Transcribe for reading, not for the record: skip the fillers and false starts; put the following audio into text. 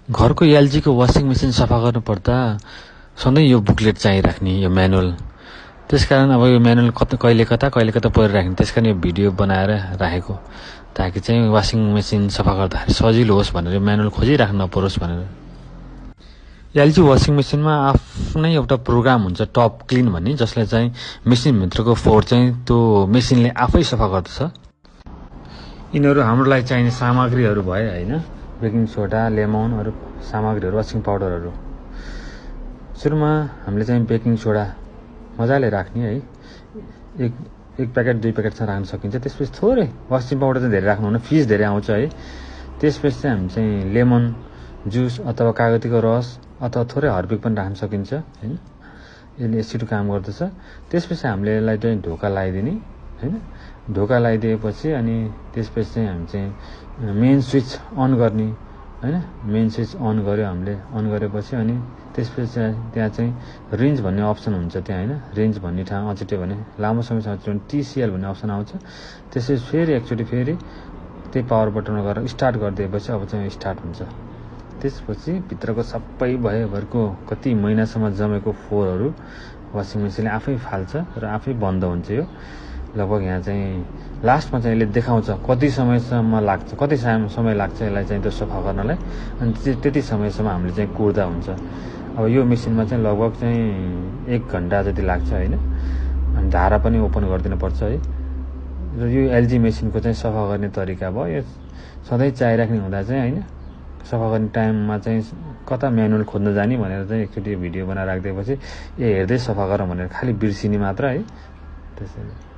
घरको एलजीको washing machine सफा गर्नुपर्दा सधैँ यो बुकलेट चाहिराख्ने यो म्यानुअल। त्यसकारण अब यो म्यानुअल कहिले कता परिराख्ने, त्यसकारण यो भिडियो बनाएर राखेको, ताकि चाहिँ वासिङ मेसिन सफा गर्दाखेरि सजिलो होस् भनेर म्यानुअल खोजिराख्नु नपरोस् भनेर। एलजी वासिङ मेसिनमा आफ्नै एउटा प्रोग्राम हुन्छ टप क्लिन भन्ने, जसले चाहिँ मेसिनभित्रको फोहोर चाहिँ त्यो मेसिनले आफै सफा गर्दछ। यिनीहरू हाम्रो लागि चाहिने सामग्रीहरू भए होइन, बेकिङ सोडा, लेमन, अरू सामग्रीहरू, वासिङ पाउडरहरू। सुरुमा हामीले चाहिँ बेकिङ सोडा मजाले राख्ने है, एक प्याकेट 2 प्याकेटसम्म राख्न सकिन्छ। त्यसपछि थोरै वासिङ पाउडर चाहिँ धेरै राख्नु हुन, फिस धेरै आउँछ है। त्यसपछि चाहिँ हामी चाहिँ लेमन जुस अथवा कागतीको रस अथवा थोरै हर्पिक पनि राख्न सकिन्छ होइन, यसले एसिड काम गर्दछ। त्यसपछि हामीले यसलाई चाहिँ ढोका लगाइदिने होइन, ढोका लगाइदिएपछि अनि त्यसपछि चाहिँ हामी चाहिँ मेन स्विच अन गर्ने होइन। मेन स्विच अन गऱ्यो हामीले, अन गरेपछि अनि त्यसपछि त्यहाँ चाहिँ रेन्ज भन्ने अप्सन हुन्छ त्यहाँ होइन। रेन्ज भन्ने ठाउँ अचेट्यो भने लामो समयसम्म अचेट्यो भने TCL भन्ने अप्सन आउँछ। त्यसपछि फेरि एकचोटि फेरि त्यही पावर बटनमा गएर स्टार्ट गरिदिएपछि अब चाहिँ स्टार्ट हुन्छ। त्यसपछि भित्रको सबै भएभरको कति महिनासम्म जमेको फोहोरहरू वासिङ मेसिनले आफै फाल्छ र आफै बन्द हुन्छ। यो लगभग यहाँ चाहिँ लास्टमा चाहिँ यसले देखाउँछ कति समयसम्म लाग्छ, कति समय लाग्छ यसलाई चाहिँ त्यो सफा गर्नलाई, अनि त्यति समयसम्म हामीले चाहिँ कुर्दा हुन्छ। अब यो मेसिनमा चाहिँ लगभग चाहिँ 1 घन्टा जति लाग्छ होइन, अनि धारा पनि ओपन गरिदिनु पर्छ है। र यो एलजी मेसिनको चाहिँ सफा गर्ने तरिका भयो। यो सधैँ चाहिराख्ने हुँदा चाहिँ होइन, सफा गर्ने टाइममा चाहिँ कता म्यानुअल खोज्न जाने भनेर चाहिँ एकचोटि भिडियो बनाएर राखिदिएपछि हेर्दै सफा गर भनेर खालि बिर्सिने मात्र है। त्यसैले